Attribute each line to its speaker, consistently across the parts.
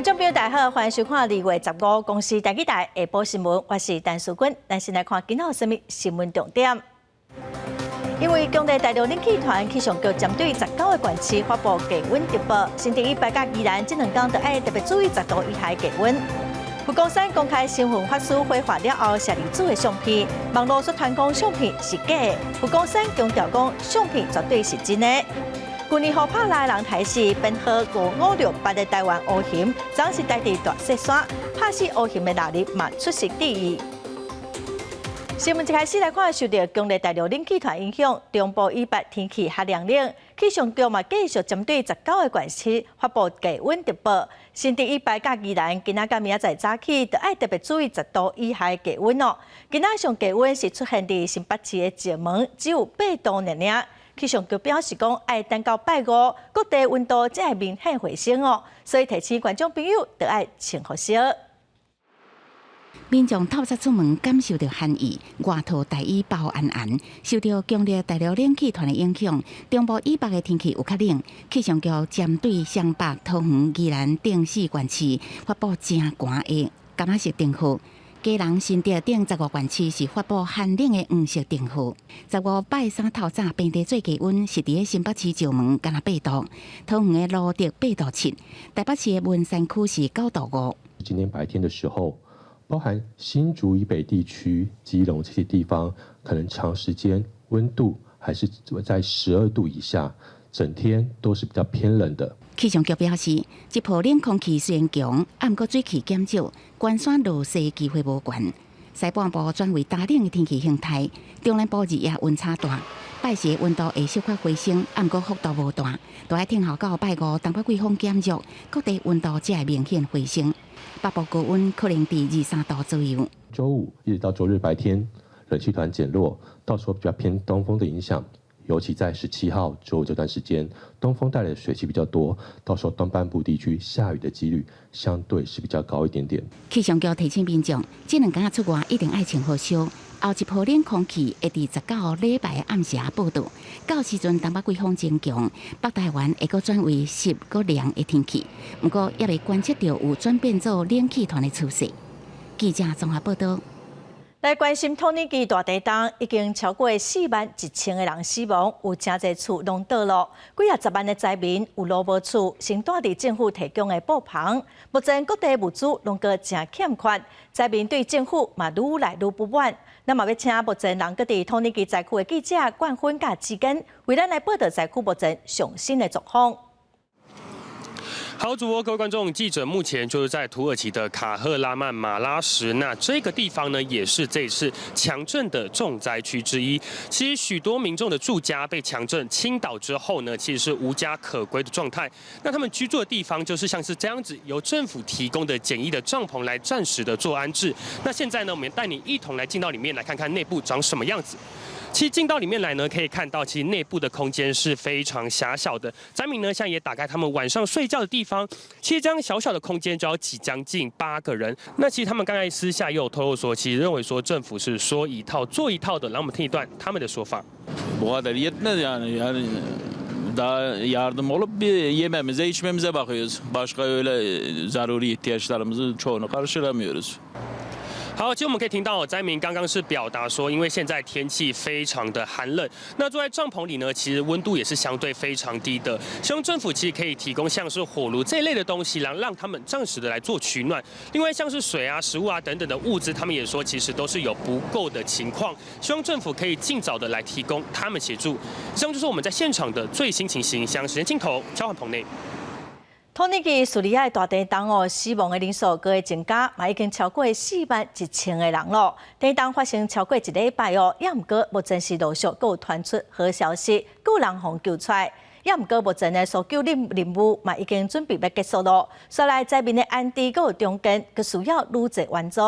Speaker 1: 觀眾朋友大家好，歡迎收看2月15公視台語台下晡新聞，我是陳淑君。咱先來看今仔有啥物新聞重點。因為強烈大陸冷氣團氣象局針對19個縣市發布低溫特報，新竹以北佮宜蘭這兩工都愛特別注意10度以下低溫。佛光山公開身份法師火化了後，舍利子的相片，網路煞傳講相片是假的。佛光山強調講相片絕對是真的。舊年予拍來人刣死，編號5568的台灣烏熊，昨昏是待佇大雪山，拍死烏熊的獵人嘛出席致意。新聞一開始來看，受著強烈大陸冷氣團影響，中部以北天氣較涼冷，氣象局嘛繼續針對19個縣市發布低溫特報。新竹以北佮宜蘭，今仔佮明仔載早起，都愛特別注意10度以下的低溫哦。今仔上低溫是出現佇新北市的石門，只有8度爾爾。氣象局表示講，愛等到拜五，各地溫度才會明顯回升哦。所以提醒觀眾朋友，都愛穿厚衫。
Speaker 2: 民眾透早出門，感受著寒意，外套大衣包嚴嚴。受著強烈大陸冷氣團的影響，中部以北的天氣有較冷。氣象局針對雙北、桃園、宜蘭等四縣市發布誠寒的柑仔色燈號。基隆、新竹等15縣市是發布寒冷的黃色燈號。15拜三透早，平地最低溫是佇新北市石門，干焦8度；桃園的蘆竹8度7，台北市的文山區是9度5。
Speaker 3: 今天白天的時候，包含新竹以北地區、基隆這些地方，可能長時間溫度還是在12度以下，整天都是比較偏冷的。
Speaker 2: 氣象局表示，這波冷空氣雖然強，毋過水汽減少，關山落雪機會無懸。西半部轉為乾冷的天氣形態，中南部日夜溫差大，拜四溫度會小可回升，毋過幅度無大。都愛聽候到拜五東北季風減弱，各地溫度才會明顯回升。北部高溫可能佇23度左右。
Speaker 3: 週五一直到週日白天，冷氣團減弱，到時候比較偏東風的影響。尤其在17號週五這段時間，東風帶來的水汽比較多，到時候東半部地區下雨的幾率相對是比較高一點點。
Speaker 2: 氣象局提醒民眾，這兩工出外一定愛穿厚衫。後一波冷空氣會佇19號禮拜的暗時報到，到時陣東北季風增強，北台灣會閣轉為濕閣涼的天氣。毋過，猶未觀測著有轉變做冷氣團的趨勢。記者綜合報道。
Speaker 1: 來關心土耳其大地震，已經超過4萬1千個人死亡，有誠濟厝攏倒落，幾仔十萬的災民有路無厝，先蹛佇政府提供的布棚。目前各地物資攏閣誠欠缺，災民對政府嘛愈來愈不滿。咱嘛欲請目前人閣佇土耳其災區的記者冠芬佮志根，為咱來報導災區目前上新的狀況。
Speaker 4: 好，主播各位觀眾，記者目前就是在土耳其的卡赫拉曼馬拉什，那這個地方呢，也是這次強震的重災區之一。其實許多民眾的住家被強震傾倒之後呢，其實是無家可歸的狀態。那他們居住的地方就是像是這樣子，由政府提供的簡易的帳篷來暫時的做安置。那現在呢，我們帶你一同來進到裡面來看看內部長什麼樣子。其實進到裡面來呢，可以看到其實內部的空間是非常狹小的。災民呢，現在也打開他們晚上睡覺的地方。其實這樣小小的空間就要擠將近8個人。那其實他們剛才私下又有透露說，其實認為說政府是說一套做一套的。來，我們聽一段他們的說法。
Speaker 5: Bu kadar yetmez yani. Yani daha yardım olup bir yememize içmemize bakıyoruz. Başka öyle zaruri ihtiyaçlarımızın çoğunu karşılamıyoruz.
Speaker 4: 好，其實我們可以聽到災民剛剛是表達說，因為現在天氣非常的寒冷，那住在帳篷裡呢，其實溫度也是相對非常低的。希望政府其實可以提供像是火爐這一類的東西，讓他們暫時的來做取暖。另外像是水啊、食物啊等等的物資，他們也說其實都是有不夠的情況，希望政府可以盡早的來提供他們協助。以上就是我們在現場的最新情形，將時間鏡頭交還棚內。
Speaker 1: 土耳其敘利亞大地震哦，死亡的人數閣會增加，嘛已經超過4萬1千個人囉。地震發生超過一禮拜哦，猶毋過目前是陸續閣有傳出好消息，閣有人予救出來。猶毋過目前的搜救任務嘛已經準備欲結束囉。紲來災民的安置閣有重建，閣需要愈濟援助。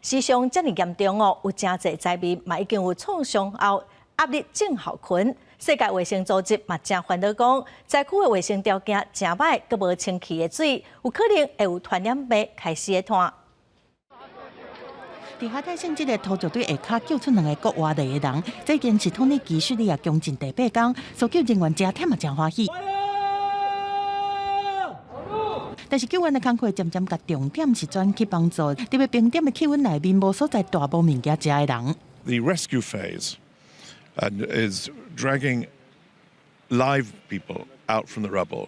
Speaker 1: 死傷遮爾嚴重哦，有誠濟災民嘛已經有創傷後壓力症候群。世界衛生組織嘛誠煩惱講，災區的衛生條件誠䆀，閣無清氣的水，有可能會有傳染病開始的湠。
Speaker 6: 佇哈泰省這個土石對下跤救出兩个閣活著的人，這件是土耳其敘利亞強震第八工，搜救人員誠忝嘛誠歡喜。但是救援的工課漸漸共重點是轉去幫助佇咧冰點的氣溫內面無所在蹛無物件食的人。
Speaker 7: The rescue phase and is dragging live people out from the rubble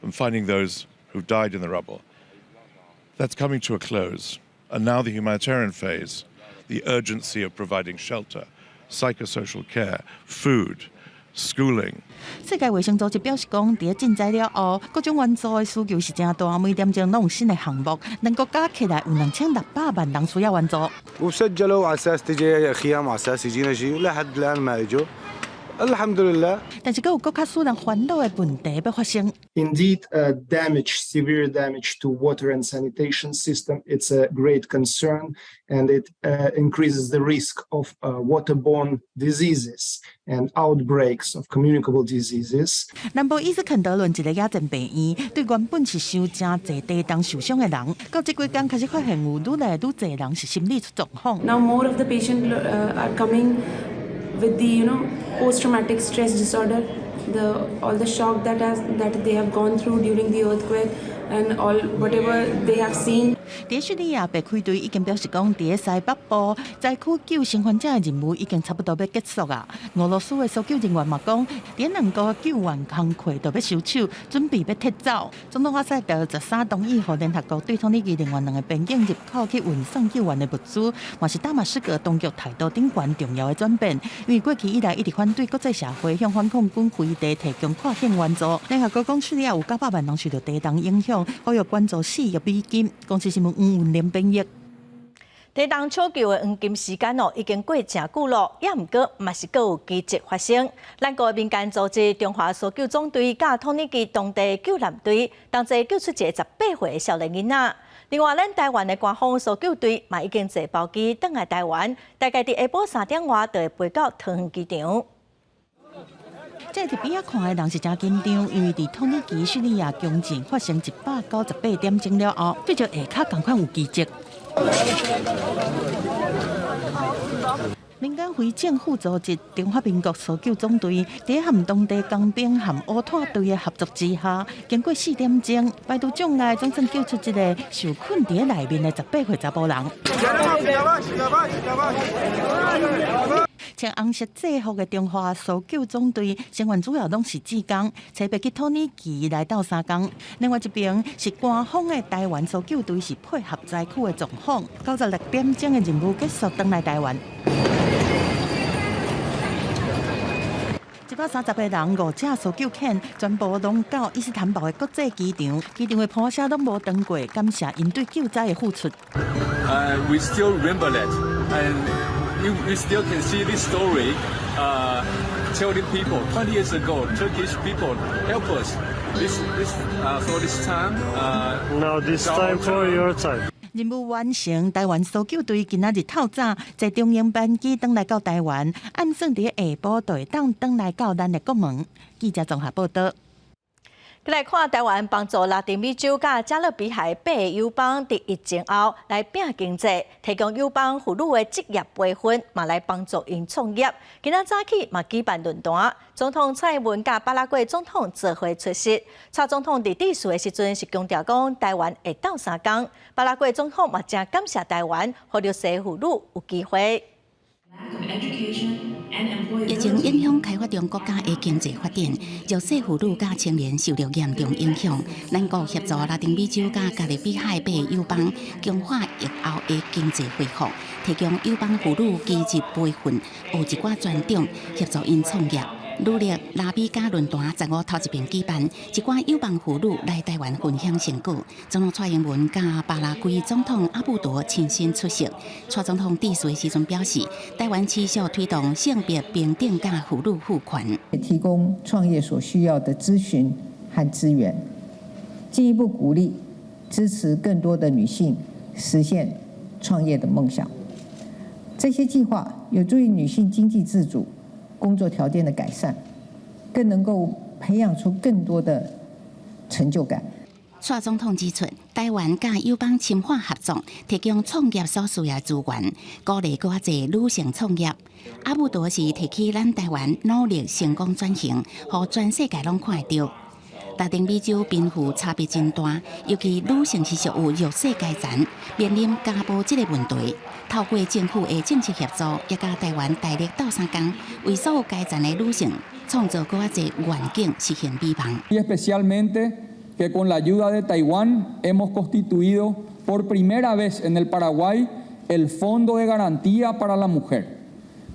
Speaker 7: and finding those who died in the rubble. That's coming to a close. And now the humanitarian phase, the urgency of providing shelter, psychosocial care, food, schooling.
Speaker 6: 世界衛生組織表示講，佇咧震災了後，各種援助的需求是誠大，每點鐘攏有新的項目，兩國加起來有2600萬人需要援助。
Speaker 8: وسجلوا على اساس تجي خيام على اساس يجينا شيء لحد الان ما اجوا الحمد لله。
Speaker 6: 但是閣有閣較使人煩惱的問題欲發生。
Speaker 9: Indeed, damage, severe damage to water and sanitation system, it's a great concern, and it increases the risk of waterborne diseases and outbreaks of communicable diseases.
Speaker 6: 南部伊斯肯德倫一个野戰病院，對原本是受誠濟地動受傷的人，到這幾工開始發現有愈來愈濟人是心理出狀況。
Speaker 10: Now more of the patient are coming with the post-traumatic stress disorder, the all the shock that they have gone through during the earthquake and all whatever they have seen.
Speaker 6: 佇敘利亞白開隊已經表示講，佇西北部災區救生還者的任務已經差不多欲結束啊。俄羅斯的搜救人員嘛講，佇兩國救援工課就欲收手，準備欲撤走。總統阿薩德13同意予聯合國對土耳其另外兩个邊境入口去運送救援的物資，嘛是大馬士革當局態度頂懸重要的轉變。因為過去以來一直反對國際社會向反抗軍飛地提供跨境援助。聯合國講，敘利亞有900萬人受著地動影響，呼籲捐助4億美金。公視新聞黃雲玲編譯。
Speaker 1: 地動搶救的黃金時間哦，已經過誠久咯，也毋過嘛是閣有奇蹟發生。咱國民間組織中華搜救總隊佮土耳其當地救難隊同齊救出一个18歲的少年囡仔。另外，咱台灣的官方搜救隊嘛已經坐包機轉來台灣，大概佇下晡3點外就會飛到桃園機場。
Speaker 6: 這佇邊仔看的人是誠緊張，因為佇土耳其敘利亞強震發生198.8了後，對著下跤仝款有奇蹟。民間非政府組織中華民國搜救總隊，佇和當地工兵和烏拖隊的合作之下，經過4點鐘，排除障礙，總算救出這个受困佇內面的18歲查埔人。穿紅色制服的中華搜救總隊成員主要攏是志工，特別去土耳其來鬥相共。另外一邊是官方的台灣搜救隊，是配合災區的狀況。96點鐘的任務結束，轉來台灣。130個人，五隻搜救犬，全部攏到伊斯坦堡的國際機場。機場的破聲攏無斷過，感謝𪜶對救災的付出。
Speaker 11: We still remember that, and you still can see this story, telling people 20 years ago, Turkish people help us. This, for this time,
Speaker 12: Now this time for your time.
Speaker 6: 任務完成，台灣搜救隊今仔日透早坐中英班機轉來到台灣，按算佇下晡就會當轉來到咱的國門。記者綜合報道。
Speaker 1: 來看台灣幫助拉丁美洲佮加勒比海八个友邦佇疫情後來拼經濟，提供友邦婦女的職業培訓，嘛來幫助𪜶創業。今仔早起嘛舉辦論壇，總統蔡英文佮巴拉圭總統做伙出席。蔡總統佇致辭的時陣是強調講，台灣會鬥相共。巴拉圭總統嘛誠感謝台灣，予弱勢婦女有機會。
Speaker 2: 疫情影響開發中國家的經濟發展，弱勢婦女佮青年受著嚴重影響。咱國協助拉丁美洲佮加勒比海八个友邦強化疫後的經濟恢復，提供友邦婦女技術培訓，學一寡專長，協助𪜶創業。努力拉美加論壇15頭一遍舉辦，一寡友邦婦女來台灣分享成果。總統蔡英文佮巴拉圭總統阿布多親身出席。蔡總統致辭的時陣表示，台灣持續推動性別平等佮婦女賦權，
Speaker 13: 提供創業所需要的諮詢和資源，進一步鼓勵支持更多的女性實現創業的夢想。這些計劃有助於女性經濟自主、工作條件的改善，更能夠培養出更多的成就感。
Speaker 2: 蔡總統指出，台灣佮友邦深化合作，提供創業所需的資源，鼓勵閣較濟女性創業。阿布多是提起咱台灣努力成功轉型，予全世界攏看會著。拉丁美洲貧富差別真大，尤其女性是屬於弱勢階層，面臨家暴這個問題。透過政府的政策協助，也佮台灣大力鬥相共，為所有階層的女性創造閣較濟環境，實現美夢。
Speaker 14: Y especialmente que con la ayuda de Taiwán hemos constituido por primera vez en el Paraguay el Fondo de Garantía para la Mujer,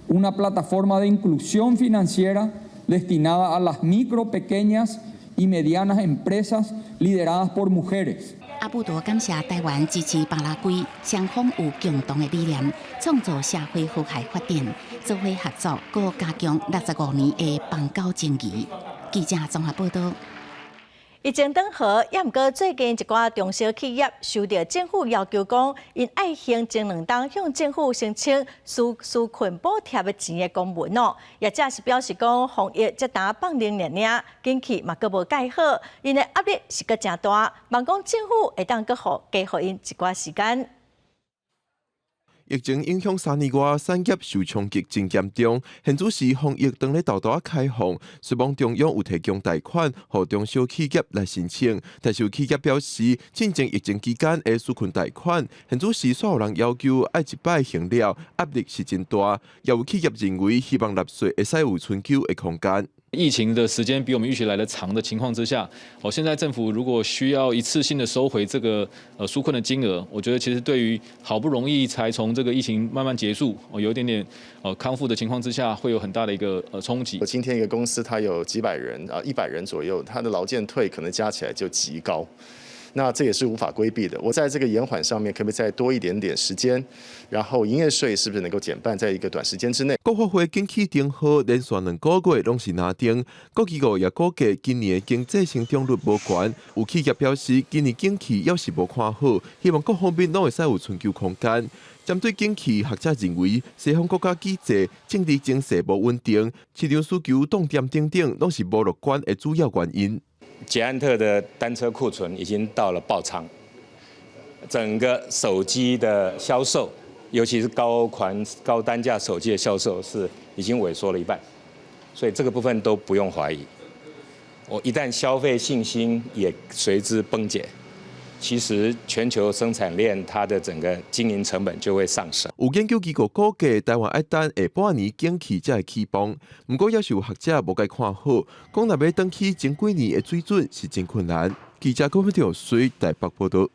Speaker 14: una plataforma de inclusión financiera destinada a las micro, pequeñas y medianas empresas lideradas por mujeres.
Speaker 2: 阿布多感謝台灣支持巴拉圭，雙方有共同的理念，創造社會和諧發展，做伙合作，閣加強65年的邦交情誼。記者綜合報道。
Speaker 1: 疫情轉好，也毋過最近一寡中小企業受著政府要求講，𪜶愛還前兩冬向政府申請紓困補貼的錢的公文哦。業者是表示講，防疫才焦放冷爾爾，景氣嘛閣無蓋好，𪜶的壓力是閣誠大，望講政府會當閣予加予𪜶一寡時間。
Speaker 15: 疫情影響三年外，產業受衝擊真嚴重。現主時防疫當咧沓沓仔開放，希望中央有提供貸款，予中小企業來申請。但是有企業表示，進前疫情期間的紓困貸款，現主時煞有人要求愛一擺還了，壓力是真大。也有企業認為，希望納稅會使有春秋的空間。
Speaker 16: 疫情的時間比我們預期來得長的情況之下，哦，現在政府如果需要一次性的收回這個紓困的金額，我覺得其實對於好不容易才從這個疫情慢慢結束，哦，有一點點康復的情況之下，會有很大的一個衝擊。
Speaker 17: 今天一個公司它有幾百人啊，100人左右，它的勞健退可能加起來就極高。那這也是無法規避的。我在這個延緩上面，可不可以再多一點點時間？然後營業稅是不是能夠減半，在一個短時間之內？
Speaker 15: 國發會景氣轉好，連續兩個月攏是藍燈。國機構也估計今年的經濟成長率無懸。有企業表示，今年景氣猶是無看好，希望各方面攏會使有春秋空間。針對景氣，學者認為西方國家經濟政治情勢無穩定，市場需求凍點等等，攏是無樂觀的主要原因。
Speaker 18: 捷安特的單車庫存已經到了爆倉，整個手機的銷售，尤其是高款高單價手機的銷售是已經萎縮了一半，所以這個部分都不用懷疑。我一旦消費信心也隨之崩解，其實全球生產鏈它的整個經營成本就會上升。
Speaker 15: 有研究機構估計，台灣愛等下半年景氣才會起蹦。毋過，也是有學者無共看好，講若欲轉去前幾年的水準是真困難。記者郭文水台北報道。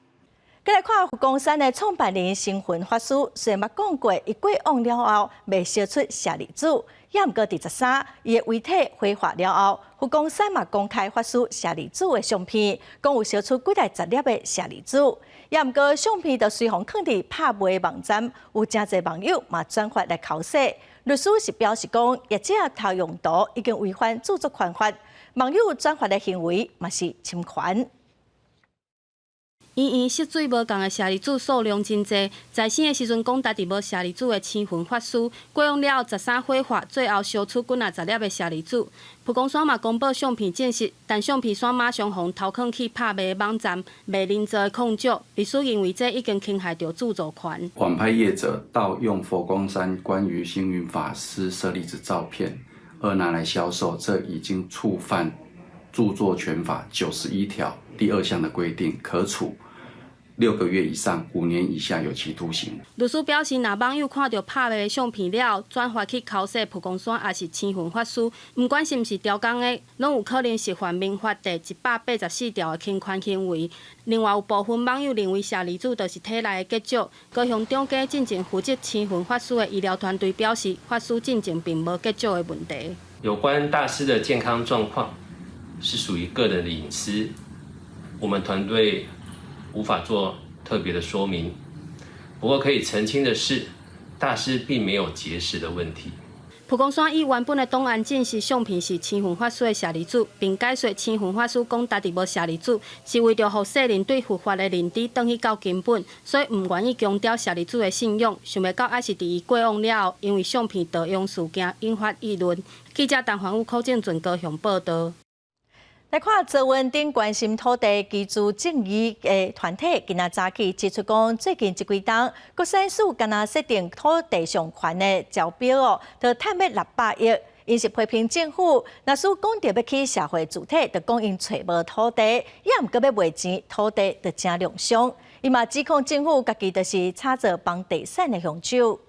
Speaker 1: 閣來看佛光山的創辦人星雲法師，雖然捌講過，伊過往了後袂燒出舍利子，也毋過佇13，伊的遺體火化了後，佛光山嘛公開法師舍利子的相片，講有燒出幾來十粒的舍利子，也毋過相片就隨予囥佇拍賣網站，有誠濟網友嘛轉發來剾洗。律師是表示講，業者偷用圖已經違反著作權法，網友轉發的行為嘛是侵權。
Speaker 19: 圓圓色水無仝的舍利子數量真濟，在生的時陣講家己無舍利子的星雲法師，過往了後13火化，最後燒出幾若十粒的舍利子。佛光山嘛公布相片證實，但相片煞馬上予偷囥去拍賣網站賣人造的礦石。律師認為這已經侵害著著作權。
Speaker 20: 網拍業者盜用佛光山關於星雲法師舍利子照片而拿來銷售，這已經觸犯著作權法91條第二項的規定，可處6個月以上5年以下有期徒刑。
Speaker 19: 律師表示，若網友看著拍賣的相片了後，轉發去剾洗佛光山，抑是星雲法師，毋管是毋是刁工的，攏有可能涉犯民法第184條的侵權行為。另外，有部分網友認為舍利子就是體內的結石。高雄長庚進前負責星雲法師的醫療團隊表示，法師進前並無結石的問題。
Speaker 21: 有關大師的健康狀況是屬於個人的隱私，我們團隊無法做特別的說明。不過可以澄清的是，大師並沒有結石的問題。
Speaker 19: 佛光山以原本的檔案證實相片是星雲法師的舍利子，並解說星雲法師講家己無舍利子，是為著予世人對佛法的認知轉去到根本，所以毋願意強調舍利子的信仰。想袂到，猶是佇伊過往了後，因為相片盜用事件引發議論。記者陳環宇、柯正俊高雄報道。
Speaker 1: 來看捷運等關心土地居住正義的團體，今仔早起指出講，最近這幾冬，國產署干焦設定土地上懸的招標哦，就趁欲600億， 𪜶是批評政府，若是講著欲起社會住宅，就講𪜶揣無土地，也毋過欲賣錢，土地就誠量傷。伊嘛指控政府家己就是炒作房地產的兇手。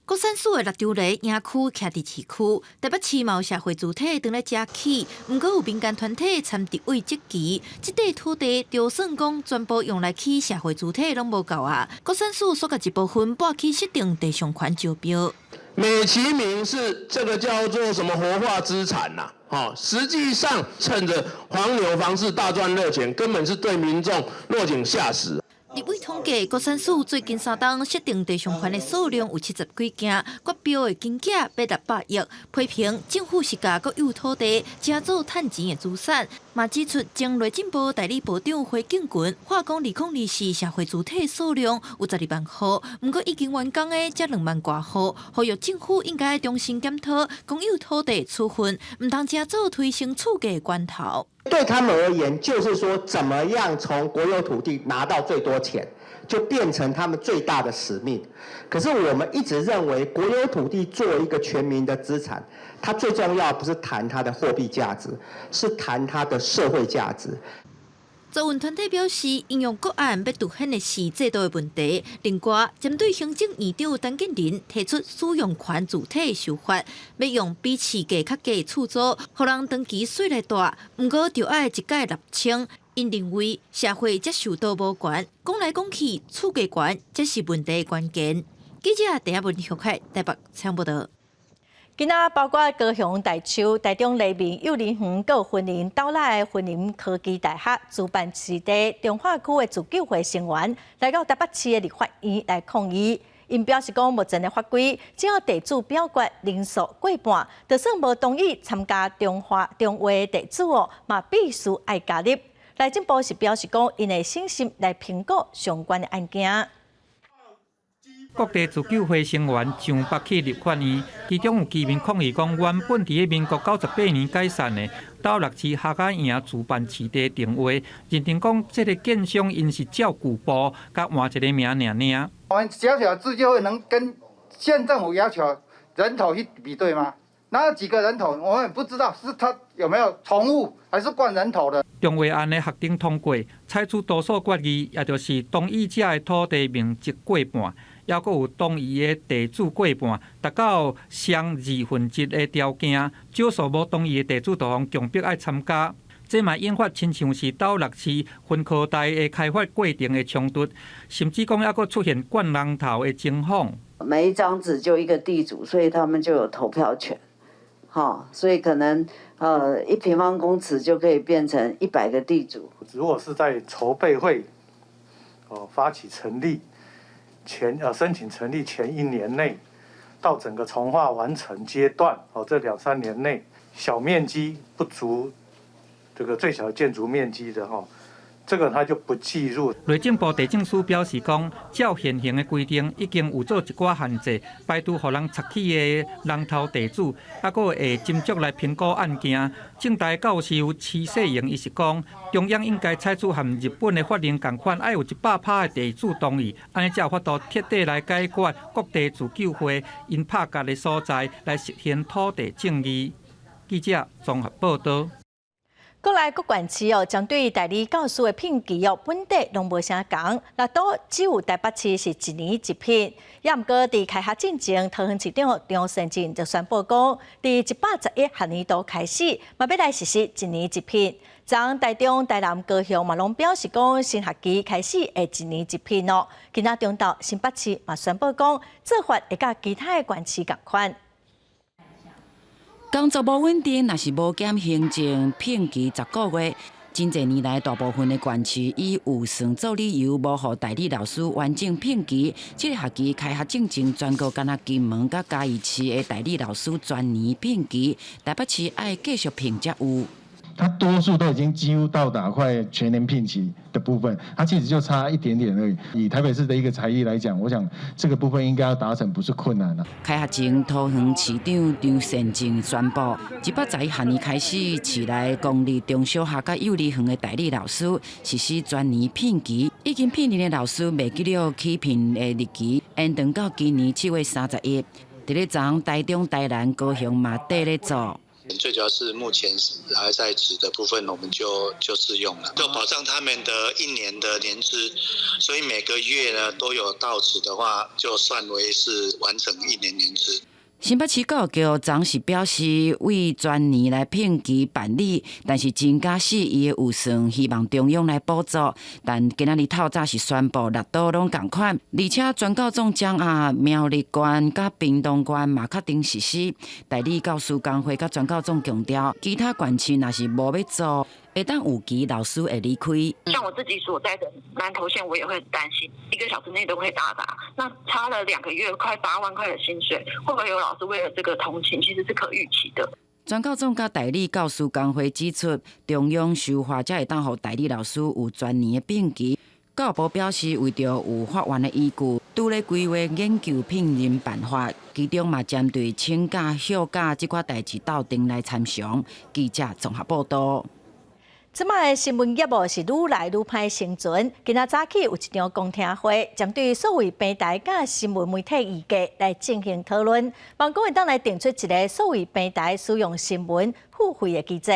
Speaker 3: 國產署的六張犁營區徛佇市區，台北市嘛有社會住宅正咧遮起，毋過有民間團體參立委質疑，這塊土地就算講全部用來起社會住宅攏無夠啊！國產署煞共一部分撥去設定地上權招標。
Speaker 22: 美其名是這個叫做什麼活化資產吶？吼，實際上趁着黃牛房市大賺熱錢，根本是對民眾落井下石。
Speaker 3: 立委統計，國產署最近三冬設定地上權的數量有70幾件，決標的金額欲600億。批評政府是共國有土地，成做趁錢的資產。嘛指出，前內政部代理部長胡敬群話講，2024社會住宅數量有12萬戶，毋過已經完工的才2萬外戶，呼籲政府應該重新檢討公有土地處分，毋通成做推升厝價的關頭。
Speaker 23: 對他們而言，就是說，怎麼樣從國有土地拿到最多錢，就變成他們最大的使命。可是我們一直認為，國有土地作為一個全民的資產，它最重要不是談它的貨幣價值，是談它的社會價值。
Speaker 3: 族運團體表示，應用國案欲凸顯的是制度的問題。另外，針對行政院長陳建仁提出使用權主體修法，欲用比市價較低厝租，予人長期稅來住，毋過著愛一概立清。𪜶認為社會接受度無懸，講來講去，厝價懸才是問題的關鍵。記者鄭文玉凱台北採訪報道。
Speaker 1: 今仔包括高雄大樹、台中黎明幼兒園、閣有雲林斗六的雲林科技大學主辦市地重劃區的自救會成員來到台北市的立法院來抗議。𪜶表示講，目前的法規只要地主表決人數過半，就算無同意參加重劃重劃的地主哦，嘛必須愛加入。內政部是表示講，𪜶會審慎來評估相關的案件。
Speaker 24: 各地自救會成員上北去立法院，其中有居民抗議講，原本佇咧民國98年解散的斗六市客家營自辦市地重劃，認定講這个建商𪜶是照舊簿，共換一个名爾爾。
Speaker 25: 我們小小自救會能跟縣政府要求人頭去比對嗎？那幾個人頭，我們不知道是他有沒有重複，還是換人頭的。
Speaker 24: 重劃案的核定通過，採取多數決議，也就是同意者的土地面積過半。抑閣有同意的地主過半，達到雙二分之一的條件，少數無同意的地主就予強迫愛參加。這嘛引發親像是斗六市雲科大的開發過程的衝突，甚至講抑閣出現灌人頭的情況。
Speaker 26: 每一張紙就一個地主，所以他們就有投票權，哈，所以可能1平方公尺就可以變成100個地主。
Speaker 27: 如果是在籌備會哦發起成立前申請成立前一年內，到整個重劃完成階段哦，這兩三年內小面積不足這個最小建築面積的哈，這個他就不計入。
Speaker 24: 內政部地政署表示講，照現行的規定，已經有做一寡限制，排除予人拆去的人頭地主，抑閣會斟酌來評估案件。政大教授徐世榮伊是講，中央應該採取和日本的法令仝款，愛有100%的地主同意，按呢才有法度徹底來解決各地自救會𪜶拍結的所在，來實現土地正義。記者綜合報道。
Speaker 1: 國內各縣市哦，針對代理教師的聘期哦，本底攏無啥仝，若都只有台北市是一年一聘。也毋過佇開學進前，桃園市長張善政就宣布講，佇111學年度開始，嘛欲來實施一年一聘。昨台中、台南、高雄嘛攏表示講，新學期開始會一年一聘哦。今仔中晝新北市嘛宣布講，做法會佮其他的縣市仝款。
Speaker 28: 工作無穩定，若是無減行政聘期10個月，真濟年來大部分的縣市以預算做理由，無予代理老師完整聘期。這个學期開學進前，全國干焦金門佮嘉義市的代理老師全年聘期，台北市愛繼續聘才有。
Speaker 29: 他多數都已經幾乎到達快全年聘期的部分，他其實就差一點點而已。以台北市的一個財力來講，我想這個部分應該要達成不是困難啦。
Speaker 28: 開學前，桃園市長張善政宣布，111學年開始，市內公立中小學佮幼兒園的代理老師實施全年聘期，已經聘任的老師袂記了起聘的日期，延長到今年7月31。佇咧昨台中、台南、高雄嘛綴咧做。
Speaker 4: 最主要是目前還在職的部分，我們就適用了，就保障他們的一年的年資，所以每個月呢都有到職的話，就算為是完成一年年資。
Speaker 28: 新北市教育局昨是表示，為全年來聘期辦理，但是增加4億的預算，希望中央來補助。但今仔日透早是宣布六都攏仝款，而且全教總掌握苗栗縣佮屏東縣嘛確定實施。代理教師工會佮全教總強調，其他縣市若是無欲做，會當預期老師會離開。
Speaker 5: 像我自己所在的南投縣，我也會很擔心，一個小時內都會到達。那差了2個月，快8萬塊的薪水，會不會有老師為了這個通勤？其實是可預期的。
Speaker 28: 全教總佮代理教師工會指出，中央修法才會當予代理老師有全年的聘期。教育部表示，為著有法源的依據，拄咧規劃研究聘任辦法，其中嘛針對請假、休假這款代誌鬥陣來參詳。記者綜合報道。
Speaker 1: 這擺的新聞業務是愈來愈歹生存。今仔早起有一場公聽會，針對數位平台佮新聞媒體議價來進行討論，望講會當來定出一个數位平台使用新聞付費的機制。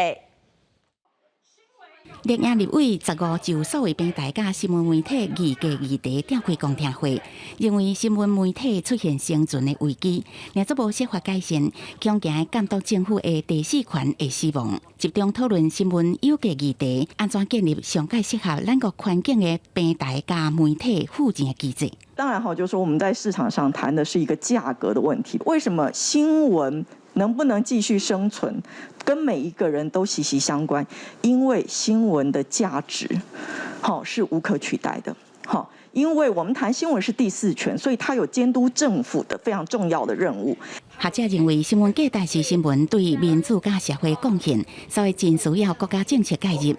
Speaker 2: 綠營立委15就數位平台佮新聞媒體議價議題召開公聽會，認為新聞媒體出現生存的危機，若閣無設法改善，恐驚監督政府的第四權會死亡。集中討論新聞有價議題，按怎建立上蓋適合咱國環境的平台佮媒體付錢的機制。
Speaker 6: 當然哈，就是說我們在市場上談的是一個價格的問題。為什麼新聞能不能繼續生存，跟每一個人都息息相關？因為新聞的價值，好是無可取代的。好，因為我們談新聞是第四權，所以它有監督政府的非常重要的任務。
Speaker 2: 學者認為，新聞價值是新聞對民主佮社會貢獻，所以真需要國家政策介入。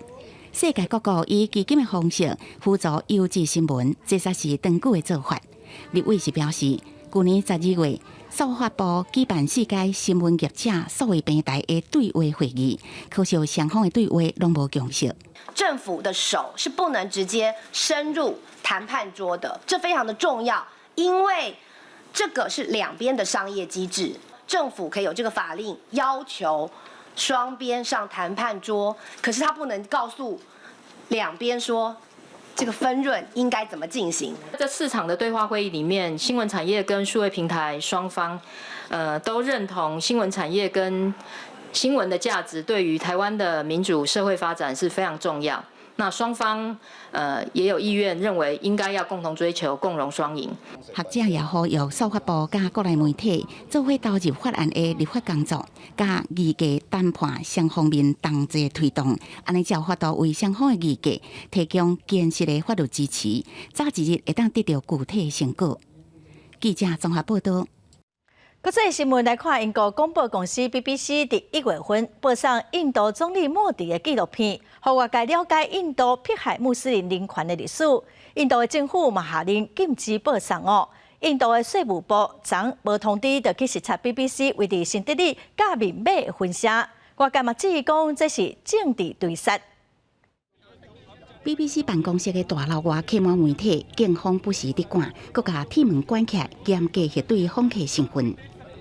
Speaker 2: 世界各國以基金的方式輔助優質新聞，這才是長久的做法。立委是表示，舊年12月，數發部舉辦世界新聞業者數位平台的對話會議，可惜雙方的對話攏無共識。
Speaker 7: 政府的手是不能直接伸入談判桌的，這非常的重要，因為這個是兩邊的商業機制，政府可以有這個法令要求雙邊上談判桌，可是他不能告訴兩邊說這個分潤應該怎麼進行。
Speaker 8: 這四場的對話會議裡面，新聞產業跟數位平台雙方，都認同新聞產業跟新聞的價值對於台灣的民主社會發展是非常重要。那雙方也有意願認為應該要共同追求共榮雙贏。
Speaker 2: 學者也呼籲數發部佮國內媒體做伙投入法案的立法工作，佮議價談判雙方面同齊推動，按呢才有法度為雙方的議價提供堅實的法律支持，早一日會當得著具體成果。記者綜合報道。
Speaker 1: 國際新聞來看，英國廣播公司 BBC 佇1月份播送印度總理莫迪的紀錄片，予外界了解印度迫害穆斯林人權的歷史。印度的政府嘛下令禁止播送哦。印度的稅務部昨無通知，就去視察 BBC 位佇新德里佮孟買的分社。外界嘛質疑講，這是政治追殺。
Speaker 2: BBC 辦公室的大樓外客滿媒體，警方不時佇趕，閣共鐵門關起來，嚴格核對訪客身份。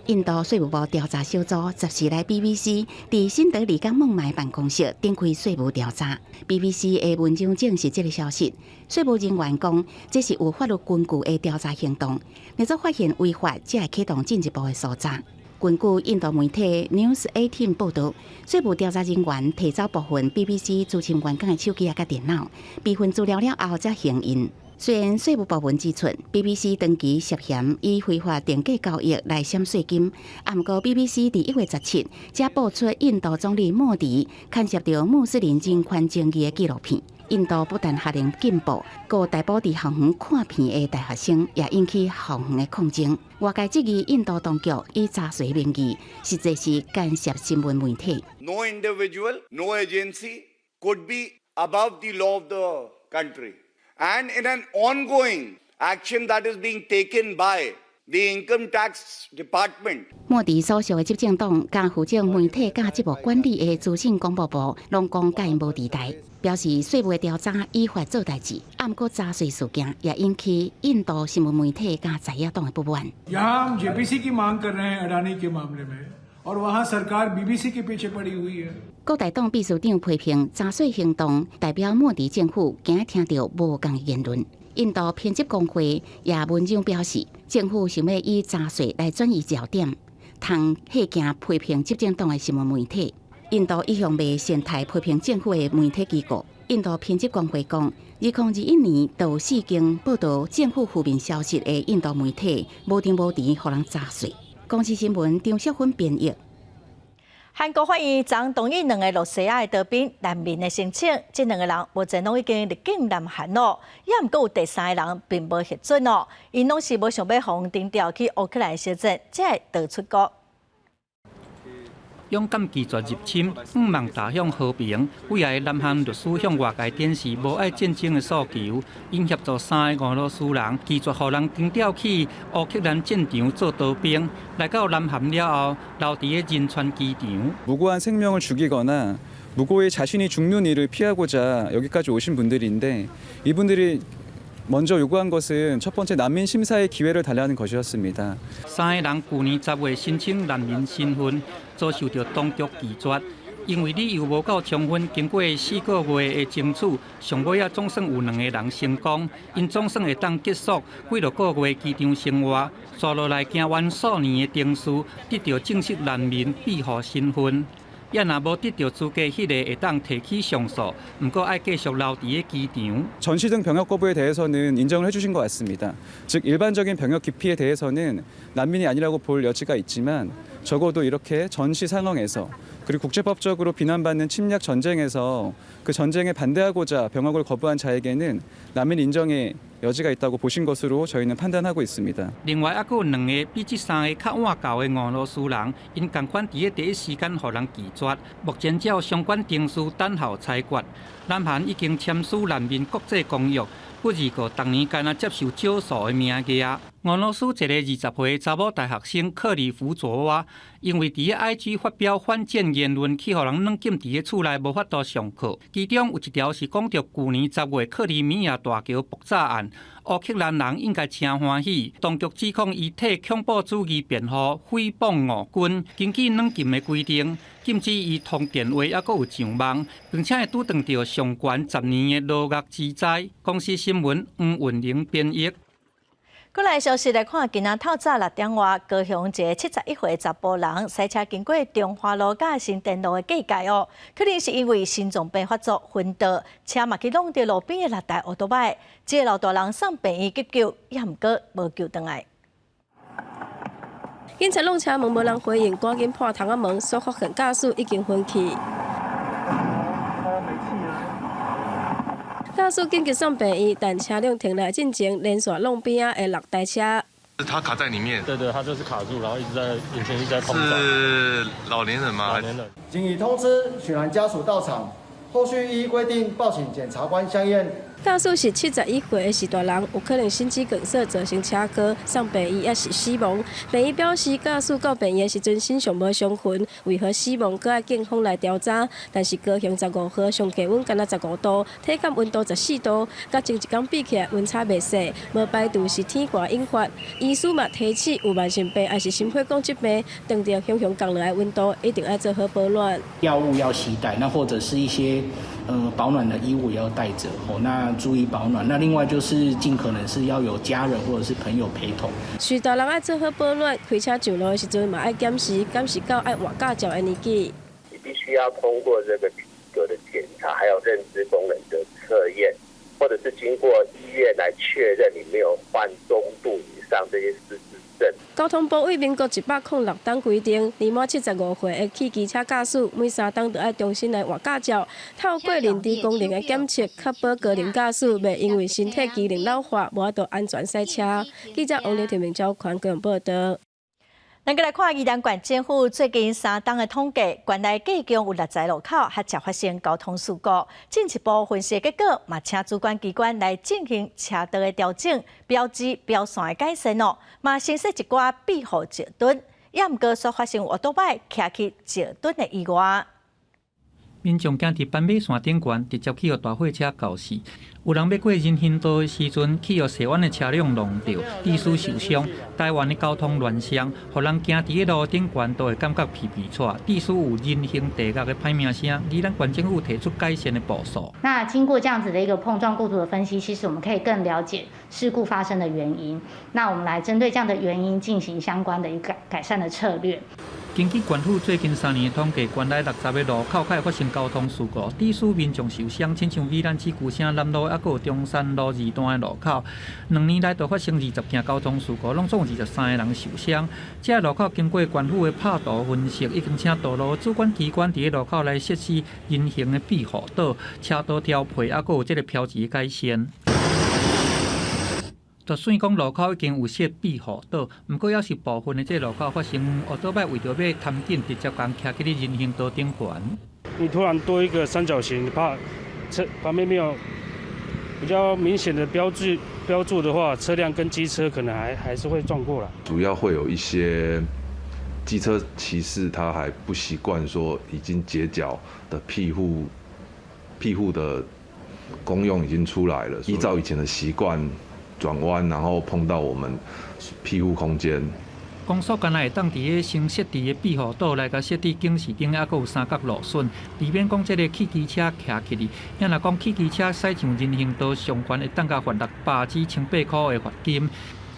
Speaker 2: 印度稅務部調查小組14來 BBC 佇新德里佮孟買辦公室展開稅務調查。BBC 的文章證實這个消息。稅務人員講，這是有法律根據的調查行動，若做發現違法，才會啟動進一步的搜查。根據印度媒體 News 18報導，稅務調查人員提走部分 BBC 資深員工的手機佮電腦，備份資料了後才行印。雖然稅務部門指出，BBC 長期涉嫌以非法定價交易來省稅金，啊，毋過 BBC 佇1月17才播出印度總理莫迪牽涉著穆斯林人權爭議的紀錄片。印度不但下令禁播，閣逮捕佇校園看片的大學生，也引起校園的抗爭。外界質疑印度當局以查稅名義，實際是干涉新聞媒體。
Speaker 9: No individual, no agency could be above the law of the country. And in an ongoing action that is being taken by The Income Tax Department。
Speaker 2: 莫迪所屬的執政黨佮負責媒體佮節目管理的資訊廣播部，攏講佮𪜶無佇台，表示稅務的調查依法做代誌。啊，毋過查稅事件也引起印度新聞媒體佮在野黨的不滿。
Speaker 10: यहाँ हम जेपीसी की मांग कर रहे हैं अडानी के मामले में और वहाँ सरकार बीबीसी के पीछे पड़ी हुई है。
Speaker 2: 國大黨秘書長批評查稅行動代表莫迪政府驚聽著無仝的言論。印度編輯工會也文章表示，政府想欲以查稅來轉移焦點，通嚇驚批評執政黨的新聞媒體。印度一向袂善待批評政府的媒體機構。印度編輯工會講，2021年就有四間報導政府負面消息的印度媒體，無定無時予人查稅。公視新聞張淑芬編譯。
Speaker 1: 韓國法院昨同意兩个露西亞的逃兵難民的申請，這兩个人目前攏已經入境南韓咯，也毋過有第三个人並無核准哦，𪜶攏是無想欲予人徵調去烏克蘭相戰，才會逃出國。
Speaker 24: 勇敢拒絕入侵，向望踏向和平。幾个南韓律師向外界展示無愛戰爭的訴求，𪜶協助三个俄羅斯人拒絕予人徵調去烏克蘭戰場做逃兵。來到南韓了後，留佇咧仁川機場。
Speaker 11: 무고한 생명을 죽이거나 무고히 자신이 죽는 일을 피하고자 여기까지 오신 분들인데 이분들이 먼저 요구한 것은 첫 번째 난민 심사의 기회를 달라는 것이었습니다.
Speaker 24: 三个人舊年10月申請難民身份，遭受著當局拒絕，因為理由無夠充分。經過4個月的爭取，上尾仔總算有兩个人成功，𪜶總算會當結束幾落個月機場生活，紲落來行完數年的程序，得著正式難民庇護身份。也若無得著資格，彼个會當提起上訴，毋過愛繼續留佇咧機場。
Speaker 11: 전시 등 병역 거부에 대해서는 인정을 해주신 것 같습니다. 즉 일반적인 병역 기피에 대해서는 난민이 아니라고 볼 여지가 있지만 적어도 이렇게 전시 상황에서 그리고 국제법적으로 비난받는 침략 전쟁에서 그 전쟁에 반대하고자 병역을 거부한 자에게는 난민 인정의 여지가 있다고 보신 것으로 저희는 판단하고 있습니다.
Speaker 24: 另外，猶閣有兩个比這三个較晚到的俄羅斯人，𪜶仝款佇咧第一時間予人拒絕。目前照相關程序等候裁決。南韓已經簽署難民國際公約，不預告逐年干焦接受少數的名額。俄羅斯一个20歲查某大學生克里夫佐娃，因為佇咧 IG 發表反戰言論，去予人軟禁佇咧厝內，無法度上課。其中有一條是講著舊年10月克里米亞大橋爆炸案，烏克蘭人應該誠歡喜。當局指控伊替恐怖主義辯護，誹謗俄軍。根據軟禁的規定，禁止伊通電話，猶閣有上網，並且會拄著著上懸10年的牢獄之災。公視新聞黃雲玲編譯。
Speaker 1: 過來消息來看，今仔透早6點外，高雄一个71歲查埔人駛車經過中華路佮新店路的過界哦，可能是因為心臟病發作昏倒，車嘛去挵著路邊的六台歐多擺，這个老大人送病院急救，也毋過無救轉來。
Speaker 12: 警察挵車門無人回應，趕緊破窗仔門，煞發現駕駛已經昏去。駕駛緊急送病院，但車輛停來進前，連續挵邊仔的六台車。
Speaker 13: 他卡在裡面。
Speaker 14: 對對，他就是卡住，然後一直在引擎一直在碰撞。
Speaker 13: 是老年人嗎？
Speaker 14: 老年人。
Speaker 15: 經已通知許蘭家屬到場，後續依規定報請檢察官相驗。
Speaker 12: 駕駛是71歲的徐大人，有可能心肌梗塞造成車禍，送病院抑是死亡。病院表示，駕駛到病院的時陣身上無傷痕，為何死亡？閣愛警方來調查。但是高雄15號上低溫干焦15度，體感溫度14度，佮前一工比起來溫差袂細，無排除是天寒引發。醫師嘛提醒，有慢性病抑是心血管疾病，當著雄雄降落來溫度，一定愛做好保暖。
Speaker 16: 藥物要攜帶，那或者是一些保暖的衣物也要帶著哦。那注意保暖。那另外就是盡可能是要有家人或者是朋友陪同。
Speaker 12: 序大人愛做好保暖，開車上路的時陣嘛愛檢視，檢視到愛換駕照的年紀。
Speaker 17: 你必須要通過這個體格的檢查，還有認知功能的測驗，或者是經過醫院來確認你沒有患中度以上這些失智症。
Speaker 12: 交通部對民國106冬規定，年滿75歲的汽機車駕駛，每3冬就愛重新來換駕照。透過認知功能的檢測，確保高齡駕駛袂因為身體機能老化，無法度安全駛車。記者王劉庭明、趙寬高雄報導。
Speaker 1: 咱閣來看宜蘭縣政府最近3冬的統計，縣內計共有60路口較濟發生交通事故。進一步分析結果，嘛請主管機關來進行車道的調整、標誌、標線的改善哦。嘛新設一寡庇護石墩，也毋過煞發生歐多擺騎去石墩的意外。
Speaker 24: 民眾行佇斑馬線頂懸，直接去予大貨車攪死。有人欲過人行道的時陣，去予踅彎的車輛撞著，致使受傷。台灣的交通亂象，予人行佇路頂懸都會感覺皮皮掣，致使有人行地獄的歹名聲。宜蘭縣政府提出改善的步數。
Speaker 3: 那經過這樣子的一個碰撞過度的分析，其實我們可以更了解事故發生的原因。那我們來針對這樣的原因進行相關的一個改善的策略。
Speaker 24: 根據縣府最近3年的統計，縣內60個路口較會發生交通事故，致使民眾受傷，親像宜蘭市舊城南路，抑閣有中山路二段的路口，2年內就發生20件交通事故，攏總23個人受傷。這路口經過縣府的拍圖分析，已經請道路主管機關佇路口來設置人行的庇護島、車道調配，抑閣有這个標誌改善。就算講路口已經有設庇護島，毋過猶是部分的這路口發生歐多擺為著欲貪緊，直接共騎去人行道頂懸。
Speaker 18: 你突然多一個三角形，怕車旁邊沒有比較明顯的標誌標註的話，車輛跟機車可能還是會撞過來。
Speaker 19: 主要會有一些機車騎士，他還不習慣說已經街角的庇護的功用已經出來了，依照以前的習慣。轉彎，然後碰到我們庇護空間。
Speaker 24: 公所敢若會當佇咧新設置的庇護島來共設置警示燈，抑閣有三角路筍，避免講這个汽機車騎起去。若若講汽機車駛上人行道上懸，會當共罰600至1800箍的罰金。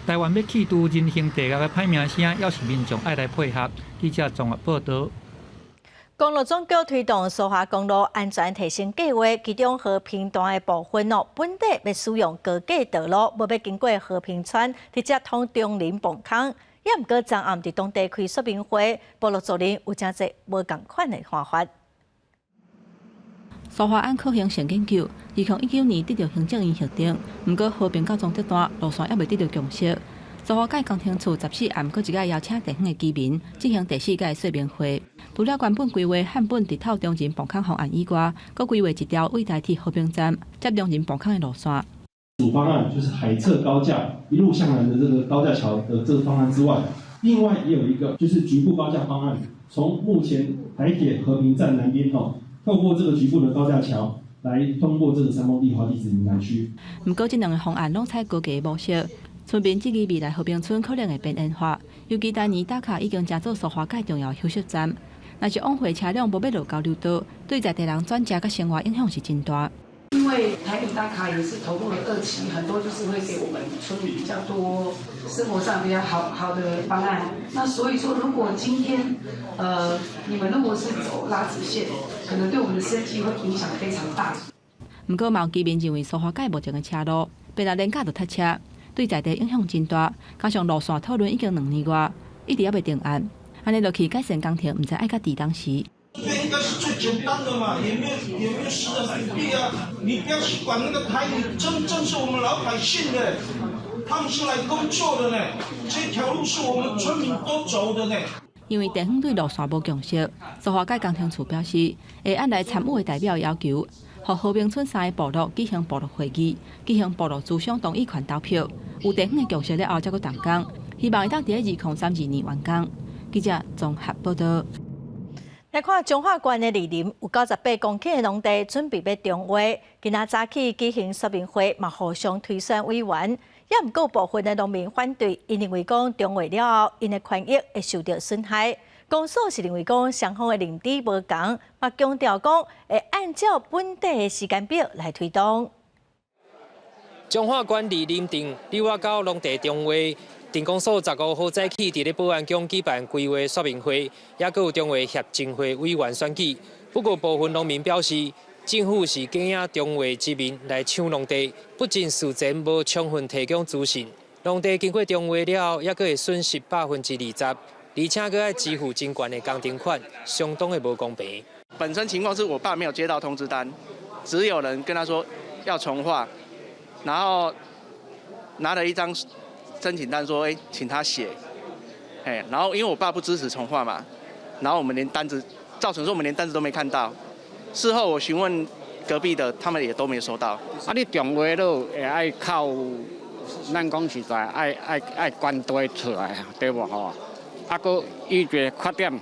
Speaker 24: 台灣欲去除人行地獄的歹名聲，猶是民眾愛來配合。記者綜合報導。
Speaker 1: 公路總局推動蘇花公路安全提升計劃，其中和平段的部分哦，本底欲使用高架道路，無欲經過和平村，直接通中林磅空。也毋過昨暗佇當地開說明會，部落族人有誠濟無仝款的看法。
Speaker 20: 蘇花案可行性研究，2019年得到行政院核定，毋過和平到彰德段路線猶未得到共識。蘇花改工程處14暗閣一擺邀請地方的居民進行第四屆說明會。除了原本規劃漢本直透中仁磅空方案以外，閣規劃一條對台鐵和平站接中仁磅空的路線。
Speaker 21: 主方案就是海側高架一路向南的這個高架橋的這個方案之外，另外也有一個就是局部高架方案，從目前台鐵和平站南邊吼，透過這個局部的高架橋來通過這個山崩地滑地質敏感區。
Speaker 20: 毋過，這兩个方案攏採高架模式。村民質疑未來和平村可能會邊緣化，尤其台泥打卡已經成做蘇花改重要休息站，若是往回車輛無欲落交流道，對在地人轉食佮生活影響是真大。
Speaker 22: 因為台鐵打卡也是投入了二期，很多就是會給我們村民比較多生活上比較好好的方案。那所以說，如果今天，你們如果是走拉直線，可能對我們的生計會影響非常大。
Speaker 20: 毋過，嘛有居民認為蘇花改目前的車路，平日連假就塞車。對在地影響真大，加上路線討論已經2年外，一直猶未定案，按呢落去改善工程，毋知愛到佇當時。
Speaker 23: 這邊應該是最簡單的嘛，也沒有私人土地啊，你不要去管那個台鐵，真正是我們老百姓的，他們是來工作的呢，這條路是我們村民都走的呢。
Speaker 20: 因為地方對路線無共識，蘇花改工程處表示，會按來參與的代表要求，予和平村三个部落舉行部落會議，舉行部落諮商同意權投票，有地方的共識了後，才閣動工，希望會當佇2032年完工。記者綜合報導。
Speaker 1: 來看彰化縣的二林有98公頃的農地準備欲重劃，今仔早起舉行說明會，嘛互相推選委員，也毋過部分的農民反對，𪜶認為講重劃了後，𪜶的權益會受著損害。公所是認為講雙方的認知無仝，嘛強調講會按照本地的時間表來推動。
Speaker 25: 彰化縣二林鎮柳仔溝農地重劃，鎮公所15號早起佇咧保安宮舉辦規劃說明會，抑閣有重劃協進會委員選舉。不過部分農民表示，政府是假以重劃之名來搶農地，不僅事前無充分提供資訊，農地經過重劃了後，抑閣會損失20%，而且閣愛支付真懸的工程款，相當的無公平。
Speaker 26: 本身情況是我爸沒有接到通知單，只有人跟他說要重劃，然後拿了一張申請單說，欸，請他寫。哎，然後因為我爸不支持重劃嘛，然後我們連單子造成說我們連單子都沒看到。事後我詢問隔壁的，他們也都沒收到。
Speaker 4: 啊，你重劃囉會愛靠，咱講實在，愛愛愛捐地出來，對無吼？啊，閣伊一个缺點，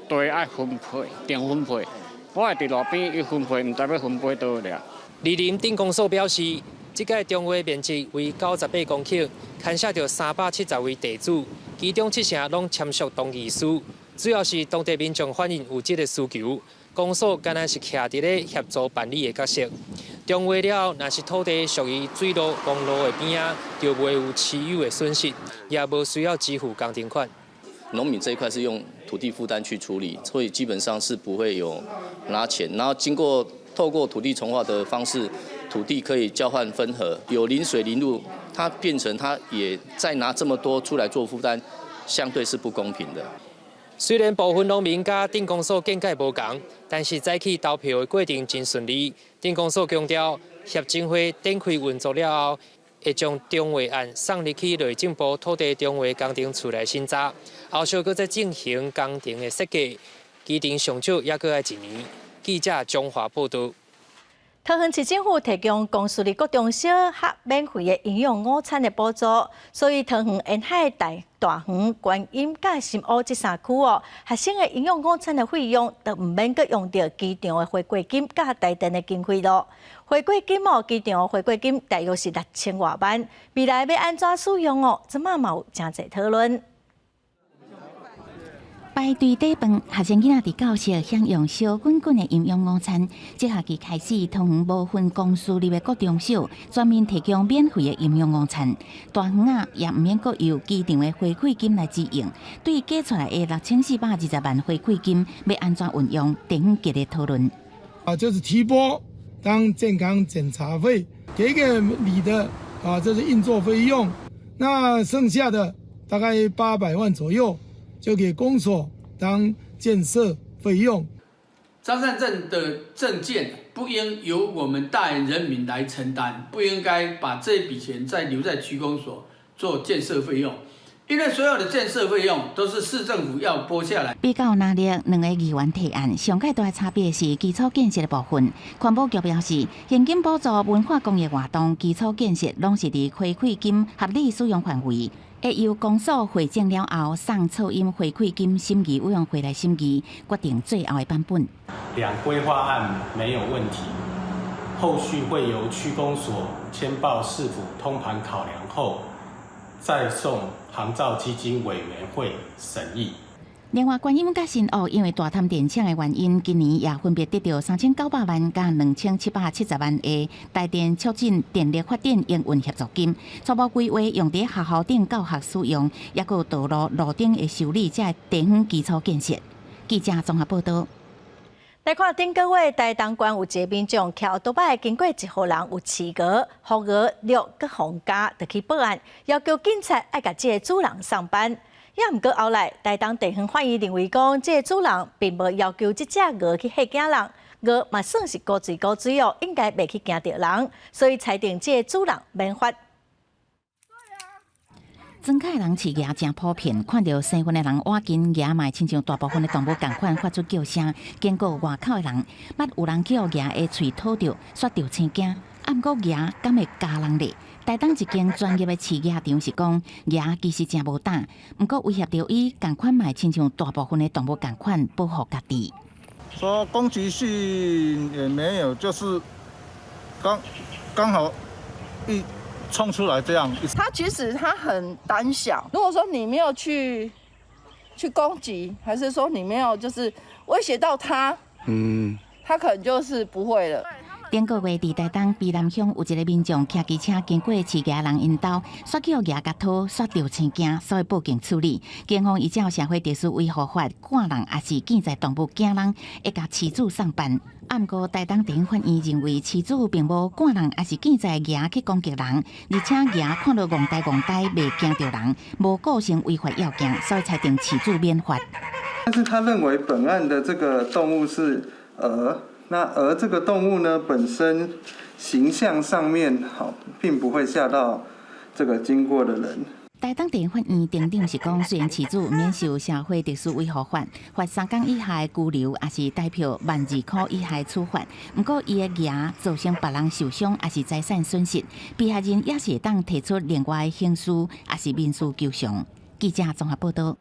Speaker 4: 地愛分配，重分配。我會佇路邊伊分配，毋知欲分配佗了。
Speaker 25: 二林鎮公所表示，這屆重劃面積為98公頃，牽涉著370位地主，其中七成攏簽署同意書，主要是當地民眾反映有這个需求，公所敢若是徛佇咧協助辦理的角色。重劃了後，若是土地屬於水路、公路的邊仔，就袂有持有的損失，也無需要支付工程款。
Speaker 5: 農民這一塊是用土地負擔去處理，所以基本上是不會有拿錢。然後經過透過土地重劃的方式，土地可以交換分合，有臨水臨路，它變成它也再拿這麼多出來做負擔，相對是不公平的。
Speaker 25: 雖然部分農民佮鎮公所見解無仝，但是早起投票的過程真順利。鎮公所強調，協整會展開運作了後，會將重劃案送入去內政部土地重劃工程處來審查，後續閣再進行工程的設計，期程上少也閣愛一年。記者張華報導。
Speaker 1: 桃園市政府提供公私立國中小學免費的營養午餐的補助，所以桃園沿海大大園、觀音佮新烏這三區哦，學生的營養午餐的費用都毋免閣用著機場的回饋金佮台電的經費囉。回饋金哦，機場回饋金大約是6000外萬，未來欲按怎使用哦，這馬嘛有誠濟討論。
Speaker 2: 排隊等飯，學生囡仔佇教室享用燒滾滾的營養午餐。這學期開始，桃園無分公私立的國中小全面提供免費的營養午餐。大園仔也毋免閣由機場的回饋金來支應。對加出來的6420萬回饋金，欲按怎運用，地方激烈討論。
Speaker 6: 啊，就是提撥當健康檢查費，給給你的啊，這是運作費用。那剩下的大概800萬左右。就給公所當建設費用。
Speaker 7: 彰善鎮的政見不應由我們大園人民來承擔，不應該把這筆錢再留在區公所做建設費用，因為所有的建設費用都是市政府要撥下來。
Speaker 2: 比較藍綠兩个議員提案，上蓋大的差別是基礎建設的部分。環保局表示，現金補助、文化公益活動、基礎建設，攏是佇回饋金合理使用範圍。會由公所匯總了後，送噪音回饋金審議委員會來審議，決定最後的版本。
Speaker 14: 兩規劃案沒有問題，後續會由區公所簽報市府通盤考量後，再送航造基金委員會審議。
Speaker 2: 另外，觀音佮新烏因為大潭電廠的原因，今年也分別得著3900萬佮2770萬的台電促進電力發展營運協助金。初步規劃用佇學校頂教學使用，抑閣有道路路頂的修理，這地方基礎建設。記者綜合報導。
Speaker 1: 來看頂個月台東縣有一个民眾騎歐多擺經過一戶人有飼鵝、鴣鵝、鹿佮黃鴨，就去報案，要求警察愛共這个主人送辦。也毋過後來，台東地方法院認為講，這个主人並無要求這隻鵝去嚇驚人，鵝嘛算是古錐古錐哦，應該袂去驚著人，所以裁定這个主人免罰。
Speaker 2: 莊腳的人飼鵝誠普遍，看著生份的人倚近鵝嘛會親像大部分的動物仝款發出叫聲，警告外口的人。捌有人去予鵝的喙討著，煞著青驚。啊，毋過鵝敢會咬人咧？台東一間專業的飼鵝場是講，鵝其實誠無膽，毋過威脅著伊，仝款嘛會親像大部分的動物仝款保護家己。
Speaker 8: 說攻擊性也沒有，就是剛剛好一衝出來這樣。
Speaker 9: 它其實它很膽小，如果說你沒有去攻擊，還是說你沒有就是威脅到它，它可能就是不會了。
Speaker 2: 頂個月佇台東卑南鄉有一个民眾騎機車經過飼鵝人𪜶兜，煞去予鵝共討，煞著青驚，所以報警處理。警方依照社會秩序維護法，趕人抑是見在動物驚人，會共飼主送辦。啊，毋過台東地方法院認為飼主並無趕人，抑是見在鵝去攻擊人，而且鵝看著戇呆戇呆，袂驚著人，無構成違法要件，所以裁定飼主免罰。
Speaker 27: 但是他認為本案的這個動物是鵝。那而這個動物呢，本身形象上面好，並不會嚇到這個經過的人。
Speaker 2: 台東地法院庭長是講，雖然飼主免受社會特殊維護法，罰3工以下的拘留，抑是台票12,000塊以下的處罰，毋過伊的牙造成別人受傷，抑是財產損失，被害人也是會當提出另外的刑事，抑是民事求償。記者綜合報道。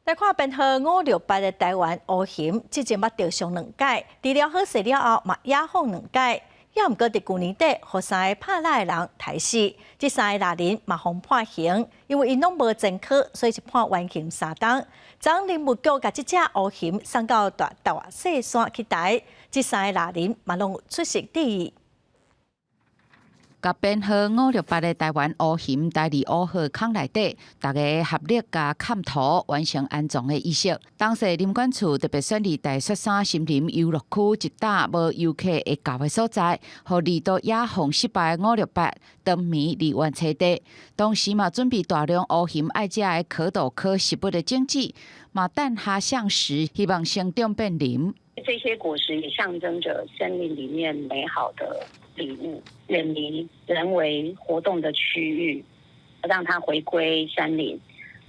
Speaker 1: 來看編號568的台灣烏熊，之前捌著傷兩擺，治療好勢了後，嘛野放兩擺。也毋過佇舊年底，予三个拍獵的人刣死，這三个獵人嘛予判刑，因為𪜶攏無前科，所以是判緩刑3冬。昨林務局共這隻烏熊送到大大細山去刣，這三个獵人嘛攏有出席致意。
Speaker 10: 共編號568的台灣烏熊刣佇5號坑內底，大家合力共崁土完成安葬的儀式。當時林管處特別選佇大雪山森林遊樂區一搭無遊客會到的所在，予二度野放失敗568冬眠離原棲地。同時嘛，準備大量烏熊愛食的殼斗科食物的種子，嘛等下橡實，希望生長變林。
Speaker 11: 這些果實也象徵着森林裡面美好的禮物，遠離人為活動的區域，讓它回歸山林，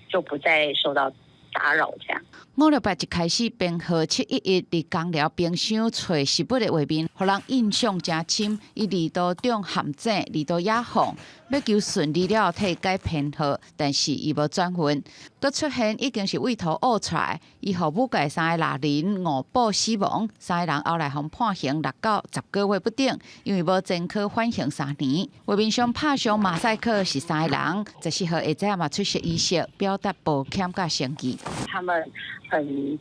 Speaker 11: 就不再受到打擾。這樣。
Speaker 10: 568一開始編號711佇工寮冰箱揣食物的畫面，予人印象誠深。伊二度中陷阱，二度野放，欲求順利了替改編號，但是伊無轉運，閣出現已經是衊塗挖出來。伊予武界三个獵人誤報死亡，三个人後來予判刑6到10個月不等，因為無前科緩刑3年。畫面上拍上馬賽克是三个人，14號下晝嘛出席儀式，表達抱歉佮誠意。
Speaker 11: 他們很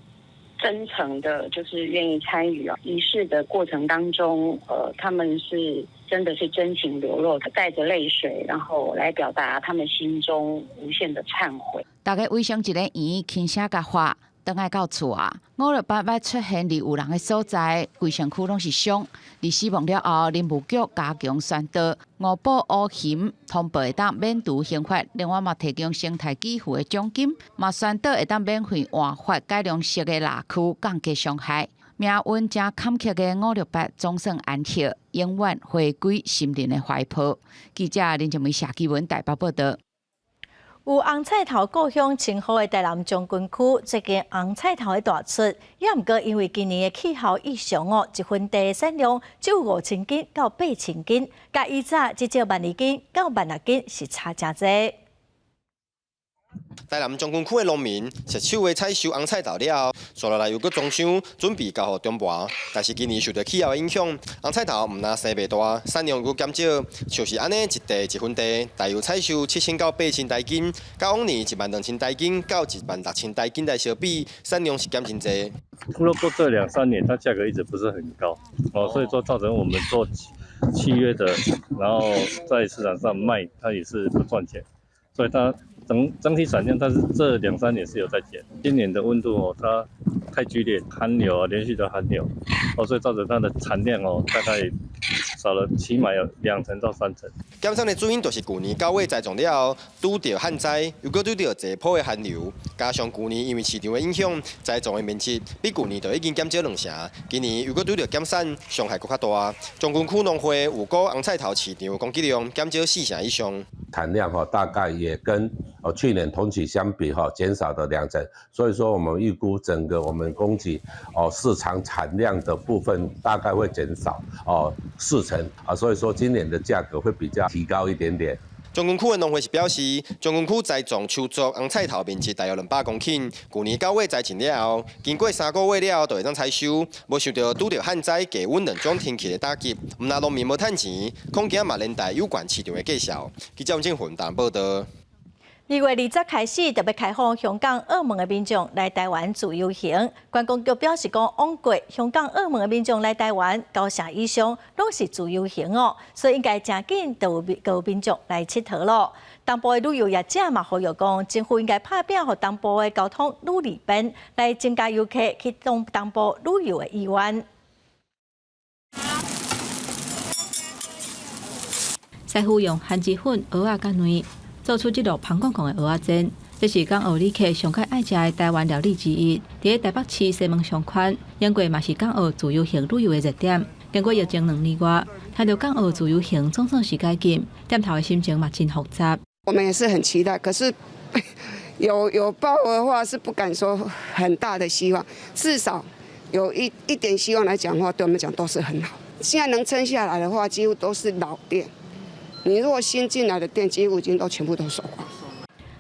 Speaker 11: 真誠的，就是願意參與啊儀式的過程當中，他們是真的是真情流露，帶着淚水，然後來表達他們心中無限的懺悔。
Speaker 10: 大家圍成一个圓，輕聲共話，轉來到厝啊。568捌出現佇有人的所在，規身軀攏是傷。佇死亡了後，林務局加強宣導，誤捕烏熊通報會當免除刑罰，另外嘛提供生態給付的獎金，嘛宣導會當免費換髮改良式的獵區，降低傷害。命運誠坎坷的568總算安息，永遠回歸森林的懷抱。記者林靜梅、謝基文台北報道。
Speaker 1: 有紅菜頭故鄉稱號的台南將軍區，最近紅菜頭的大出，也毋過因為今年的氣候異常哦，一分地的產量只有5000斤到8000斤，佮以前至少12,000斤到16,000斤是差誠濟。
Speaker 12: 台南將軍區的農民熟手的採收紅菜頭了後，紲落來又閣裝箱，準備交予中盤。但是今年受著氣候的影響，紅菜頭毋但生袂大，產量閣減少。像是按呢一地一分地，大約採收7000到8000台斤，佮往年12000台斤到16000台斤來相比，產量是減真濟。
Speaker 13: 胡蘿蔔這兩三年，它價格一直不是很高，哦，所以說造成我們做契約的，然後在市場上賣，它也是不賺錢，所以它。整整體產量，但是這兩三年是有在減。今年的溫度哦，它太劇烈，寒流啊，連續的寒流，哦，所以造成它的產量哦，大概少了起碼有2成到3成。
Speaker 12: 減產的主因就是舊年9月栽種了後，拄著旱災，又閣拄著濟波的寒流，加上舊年因為市場的影響，栽種的面積比舊年就已經減少2成。今年又閣拄著減產，傷害閣較大。將軍區農會預估紅菜頭市場供給量減少4成以上。
Speaker 15: 產量哈大概也跟去年同期相比哈減少了2成，所以說我們預估整個我們供給哦市場產量的部分大概會減少哦4成啊，所以說今年的價格會比較提高一點點。
Speaker 12: 將軍區的農會是表示，將軍區栽種秋作紅菜頭面積大約200公頃，舊年9月栽種了後，經過3個月了後就會當採收，無想著拄著旱災、低溫兩種天氣的打擊，毋但農民無趁錢，恐驚嘛連帶有關市場的價數。記者王正雲報道。
Speaker 1: 2月20開始，特別開放香港、澳門的民眾來台灣自由行。觀光局表示講，往過香港、澳門的民眾來台灣9成以上攏是自由行哦，所以應該誠緊就有民眾來𨑨迌囉。東部的旅遊業者嘛呼籲講，政府應該拍拚予東部的交通愈利便，來增加遊客去東部旅遊的意願。
Speaker 20: 師傅用番薯粉、蚵仔佮卵。做出這道香噴噴的蚵仔煎，這是港澳旅客上較愛食的台灣料理之一。佇台北市西門商圈，英國嘛是港澳自由行旅遊的熱點。經過疫情2年外，聽著港澳自由行總算是解禁，店頭的心情嘛真複雜。
Speaker 3: 我們也是很期待，可是有抱的話是不敢說很大的希望，至少有一點希望來講的話，對我們講都是很好。現在能撐下來的話，幾乎都是老店。你如果新進來的店，幾乎已經都全部都收光。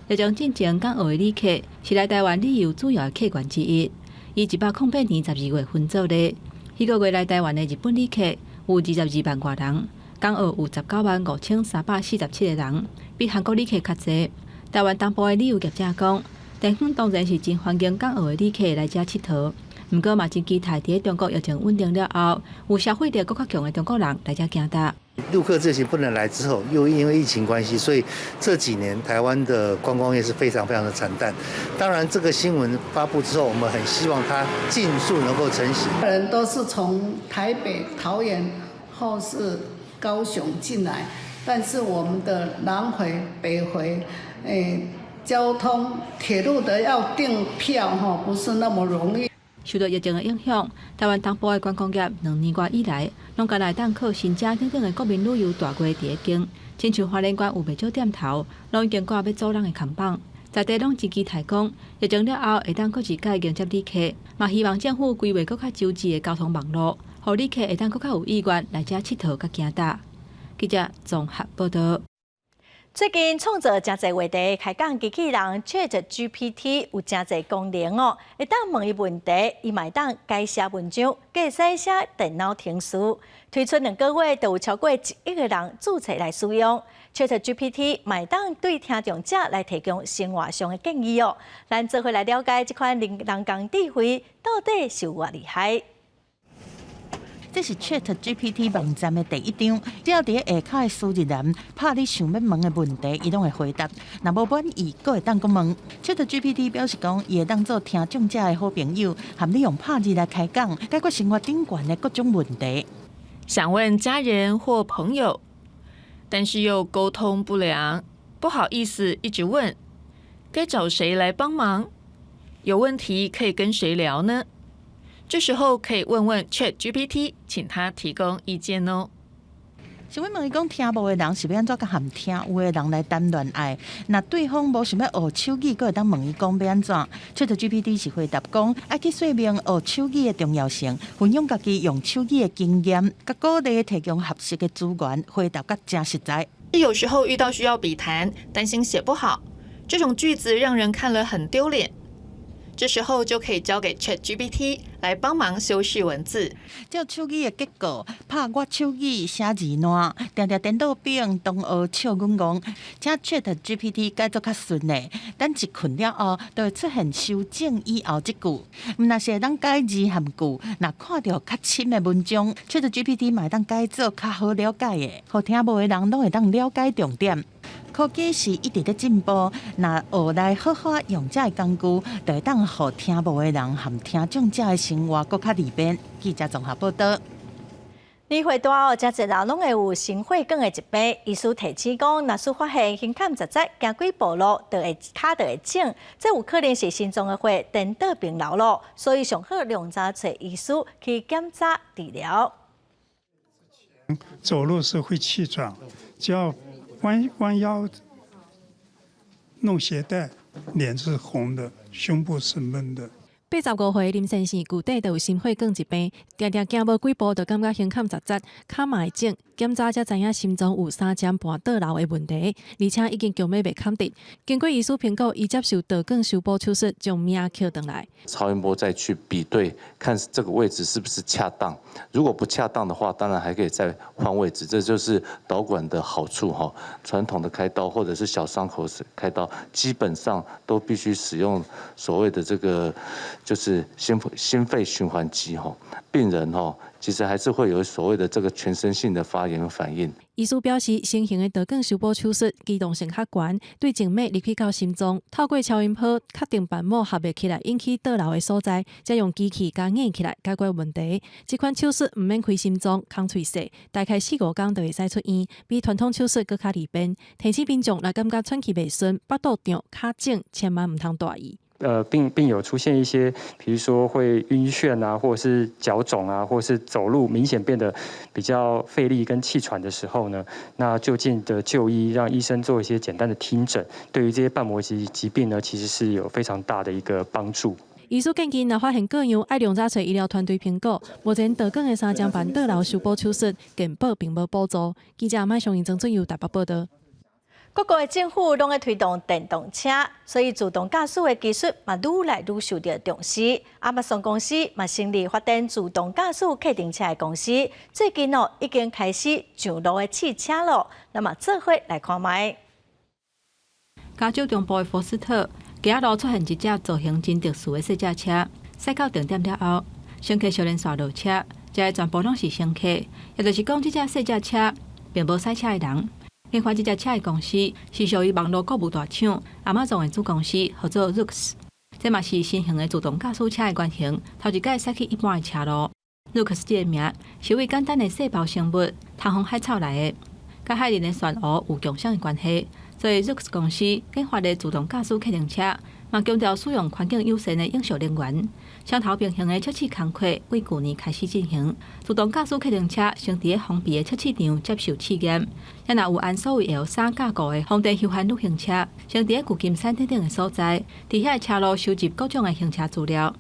Speaker 20: 疫情進前，港澳的旅客是來台灣旅遊主要的客源之一。以108年12月分做例，彼個月來台灣的日本旅客有22萬外人，港澳有195,347個人，比韓國旅客較濟。台灣東部的旅遊業者講，地方當然是真歡迎港澳的旅客來遮𨑨迌，毋過嘛真期待佇中國疫情穩定了後，有消費力閣較強的中國人來遮行踏。
Speaker 16: 陸客這些不能來之後，又因為疫情關係，所以這幾年台灣的觀光業是非常非常的慘淡。當然，這個新聞發布之後，我們很希望它盡速能夠成行。
Speaker 17: 人都是從台北、桃園或是高雄進來，但是我們的南迴、北迴，交通鐵路的要訂票，不是那麼容易。
Speaker 20: 受到疫情的影響，台灣東部的觀光業2年外以來，攏干焦會當靠新加等等的國民旅遊大月佇咧經。親像花蓮縣有袂少店頭，攏已經掛欲走人的看板，在地攏真期待講，疫情了後會當閣一擺迎接旅客，嘛希望政府規劃閣較周至的交通網路，予旅客會當閣較有意願來遮𨑨迌佮行踏。記者綜合報道。
Speaker 1: 最近創造誠濟話題，開講機器人 ChatGPT 有誠濟功能哦，會當問伊問題，伊嘛會當改寫文章，會使寫電腦程式。推出2個月，就有超過1億個人註冊來使用。ChatGPT 嘛會當對聽眾者來提供生活上的建議哦。咱做伙來了解這款人工智慧到底是有偌厲害。
Speaker 2: 這是 ChatGPT 網站的第一張，只要佇下跤的輸入欄拍你想欲問的問題，伊攏會回答。若無滿意，閣會當閣問。ChatGPT 表示講，伊會當做聽眾者的好朋友，和你用拍字來開講，解決生活頂懸的各種問題。
Speaker 18: 想問家人或朋友，但是又溝通不良，不好意思一直問，該找誰來幫忙？有問題可以跟誰聊呢？這時候可以問問 ChatGPT，請他提供意見哦。
Speaker 2: 想欲問伊講聽無的人是欲按怎佮和聽有的人來談戀愛？若對方無想欲學手語，閣會當問伊講欲按怎？ChatGPT 是回答講，愛去說明學手語的重要性，分享家己用手語的經驗，佮鼓勵提供合適的資源，回答閣誠實在。
Speaker 18: 有時候遇到需要筆談，擔心寫不好，這種句子讓人看了很丟臉。這時候就可以交給 ChatGPT 來幫忙修飾文字。
Speaker 2: 照手語的結構，拍我手語寫字爛，定定顛倒反，同學笑阮戇。請 ChatGPT 改做較順的，等一困了後，就會出現修正以後這句。毋但是會當改字和句，若看著較深的文章，ChatGPT 嘛會當改做較好了解的，予聽無的人攏會當了解重點。科技是一直咧進步，若學來好好用這个工具，就會當予聽無的人和聽障者的生活閣較利便。記者綜合報道。
Speaker 1: 年歲大哦，誠濟人攏會有心血管的疾病。醫師提醒講，若是發現胸坎窒窒，行幾步路就會跤就會腫，這有可能是心臟的血顛倒並流咯。所以上好量早揣醫師去檢查治療。
Speaker 19: 走路是會氣喘，只要彎彎腰、弄鞋帶，臉是紅的，胸部是悶的。
Speaker 21: 85歲林先生舊底就有心血管疾病，定定行無幾步就感覺胸坎窒窒，跤嘛會腫，檢查才知影心臟有三尖瓣倒流的問題，而且已經強欲袂崁得。經過醫師評估，伊接受導管修補手術，將命抾轉來。
Speaker 24: 超音波再去比對，看這個位置是不是恰當。如果不恰當的話，當然還可以再換位置。這就是導管的好處哈。傳統的開刀或者是小傷口開刀，基本上都必須使用所謂的這個就是心肺循環機哈。病人哈，其實還是會有所謂的這個全身性的發炎反應。
Speaker 21: 醫師表示，新型的導管修補手術機動性較懸，對靜脈入去到心臟，透過超音波確定瓣膜合袂起來，引起倒流的所在，再用機器共壓起來解決問題。這款手術毋免開心臟、空喙細，大概四五工就會使出院，比傳統手術閣較利便。提醒民眾若感覺喘氣袂順、腹肚脹、跤腫，千萬毋通大意。
Speaker 4: 病友出現一些，比如說會暈眩啊，或者是腳腫啊，或者是走路明顯變得比較費力跟氣喘的時候呢，那就近的就醫，讓醫生做一些簡單的聽診，對於這些瓣膜疾病呢，其實是有非常大的一個幫助。
Speaker 21: 醫師建議，若發現各樣，愛量早揣醫療團隊評估。目前導管的三尖瓣倒流修補手術，健保並無補助。記者麥尚英、曾俊佑台北報道。
Speaker 1: 各國的政府攏咧推動電動車，所以自動駕駛的技術嘛愈來愈受到重視。亞馬遜公司嘛成立發展自動駕駛客運車的公司，最近哦已經開始上路的試車咯。那麼做伙來看覓。
Speaker 20: 加州中部的福斯特街仔路出現一隻造型真特殊的細隻車，駛到定點了後，乘客相連紲落車，這个全部攏是乘客，也就是講，這隻細隻車並無駛車的人。研發這隻車的公司是屬於網路購物大廠亞馬遜的子公司，號做 Zoox。這嘛是新型的自動駕駛車的原型，頭一擺駛去一般的車路。Zoox 這个名是為簡單的細胞生物蜂皇海草來的，佮海裡的漩渦有共相的關係，所以 Zoox 公司研發的自動駕駛客運車，嘛強調使用環境友善的永續能源。雙頭平行的測試工課為舊年開始進行，自動駕駛客運車先佇咧封閉的測試場接受試驗，也若有按所謂 L3架構的豐田休閒旅行車，先佇咧舊金山等等的所在，佇遐車路收集各種的行車資料。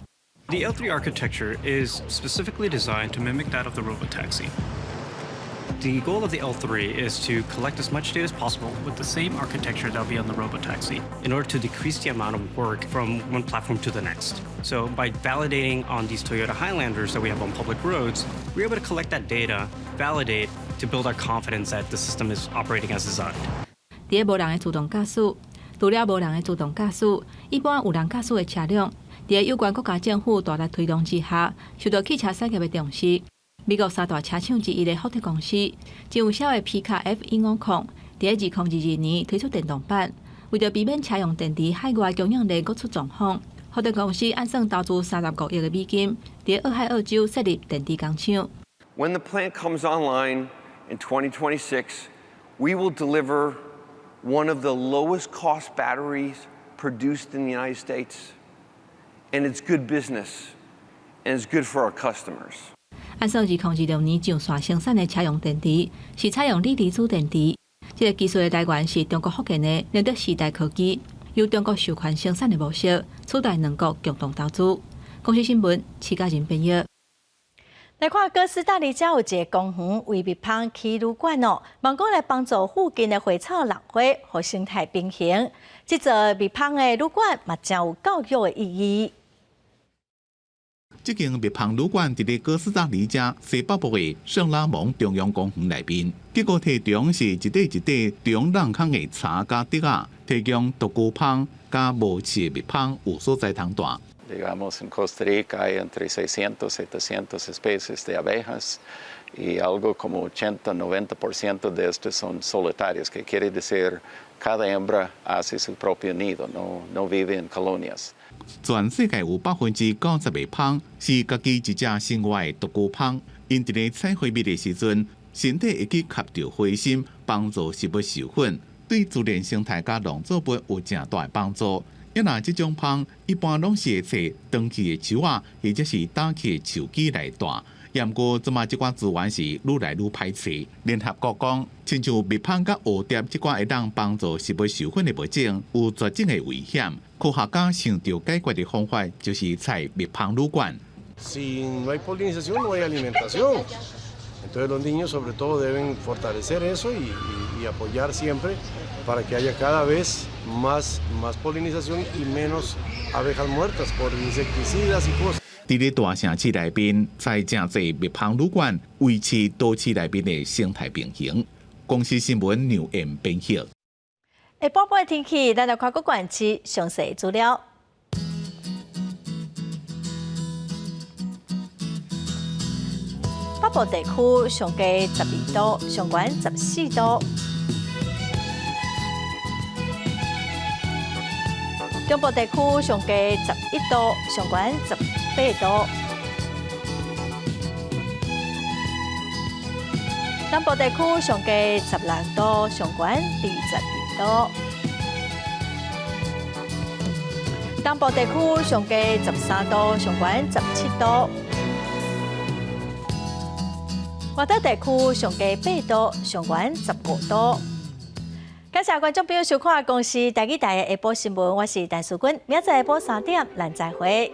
Speaker 5: The L3 architecture is specifically designed to mimic that of the robotaxi. The goal of the L3 is to collect as much data as possible with the same architecture that'll be on the robotaxi in order to decrease the amount of work from one platform to the next. So by validating on these Toyota Highlanders that we have on public roads, we're able to collect that data, validate to build our confidence that the system is operating as designed.
Speaker 20: 佇咧無人的自動駕駛，除了無人的自動駕駛，一般有人駕駛的車輛，佇咧有關國家政府大力推動之下，受到汽車產業的重視。美國三大車廠之一的福特公司，真有銷的皮卡 F 150，佇咧2022年推出電動版。為著避免車用電池海外供應鏈閣出狀況，福特公司按算投資35億的美金，佇俄亥俄州設立電池工廠。
Speaker 6: When the plant comes online in 2026, we will deliver one of the lowest cost batteries produced in the United States. And it's good business, and it's good for our customers.
Speaker 20: 按算2026年上線生產的車用電池是採用鋰離子電池，這个技術的來源是中國福建的寧德時代科技，由中國授權生產的模式，取代兩國共同投資。公視新聞，徐嘉仁編譯。
Speaker 1: 來看哥斯達黎加有一个公園為蜜蜂起旅館哦，望講來幫助附近的花草蘭花，予生態平衡。這座蜜蜂的旅館嘛，真有教育的意義。
Speaker 22: 這間蜜蜂旅館佇咧哥斯達黎加西北部的聖拉蒙中央公園內面，結果提供是一塊一塊中人空的柴佮竹仔，提供獨居蜂佮無翅蜜蜂有所在通蹛。
Speaker 23: Digamos, en Costa Rica hay entre 600 y 700 especies de abejas y algo como 80-90% de estos son solitarios, que quiere decir cada hembra hace su propio nido, no, no vive en colonias.
Speaker 22: 全世界有90%的蜂是家己一隻生活的獨居蜂，𪜶佇咧採花蜜的時陣，身體會去吸著花心，幫助植物授粉，對自然生態佮農作物有誠大的幫助。啊若這種蜂一般攏是會揣斷去的樹仔，或者是倒去的樹枝來蹛。毋過這馬這寡資源是愈來愈歹揣。聯合國講，親像蜜蜂佮蝴蝶這寡會當幫助植物授粉的物種，有絕種的危險。科學家想著解決的方法，就是採蜜蜂旅館。
Speaker 25: Si no hay polinización, no hay alimentación. Entonces los niños sobre todo deben fortalecer eso y apoyar siempre para que haya cada vez más, más polinización y menos abejas muertas por insecticidas y cosas.
Speaker 22: 佇咧大城市內面，採誠濟蜜蜂旅館，維持都市內面的生態平衡。公視新聞劉燕編譯。
Speaker 1: 下晡的天氣，咱來看各縣市詳細資料。北部地區上低12度，上懸14度。中部地區上低11度，上懸18度。南部地區上低16度，上懸22度。東部地區上低13度，上懸17度。外島地區上低8度，上懸15度。感謝觀眾朋友收看公視台語台的下晡新聞，我是陳淑君，明仔載下晡3點，咱再會。